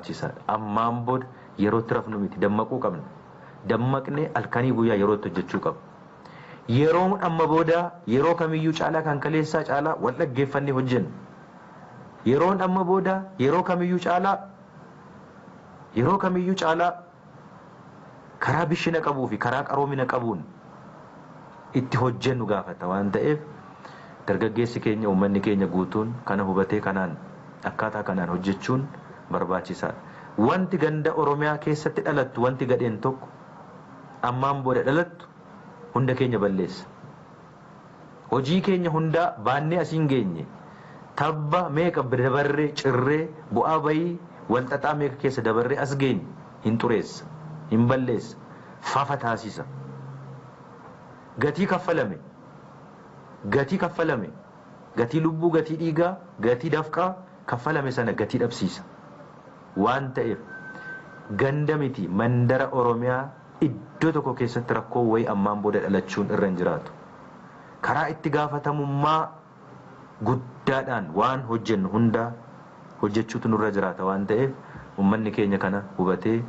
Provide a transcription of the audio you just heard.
barbaachisaadha. Ammaan booda yerootti rafnu miti, dammaquu qabna. Dammaqnee halkanii guyyaa yerootti hojjechuu qabna. Yeroo amma booda yeroo kamiyyuu caalaa kan kaleessaa caalaa wal dhaggeeffannee hojjennu. Yeroon amma booda yeroo kamiyyuu caalaa yeroo kamiyyuu caalaa karaa bishina qabuu fi karaa qaroomina qabuun itti hojjennu gaafata waan ta'eef, dargaggeessi keenya, uummanni keenya guutuun kana hubatee kanaan akkaataa kanaan hojjechuun barbaachisaadha. Wanti ganda Oromiyaa keessatti dhalattu, wanti gadheen tokko ammaan booda dhalattu hunda keenya balleessa. Hojii keenya hundaa baannee asiin geenye, tabba meeqa dabarree cirree, bu'aa bayii walxaxaa meeqa keessa dabarree as geenye hin xureessa, hin balleessa, fafa taasisa. Gatii kaffalame, gatii kaffalame, gatii lubbuu, gatii dhiigaa, gatii dafqaa kaffalame sana gatii dhabsiisa. Waan ta'eef ganda miti, mandara Oromiyaa iddoo tokko keessatti rakkoo wayii ammaan booda dhalachuun irra hin jiraatu. Karaa itti gaafatamummaa guddaadhaan waan hojjennu hundaa hojjechuutu nurra jiraata waan ta'eef, uummanni keenya kana hubatee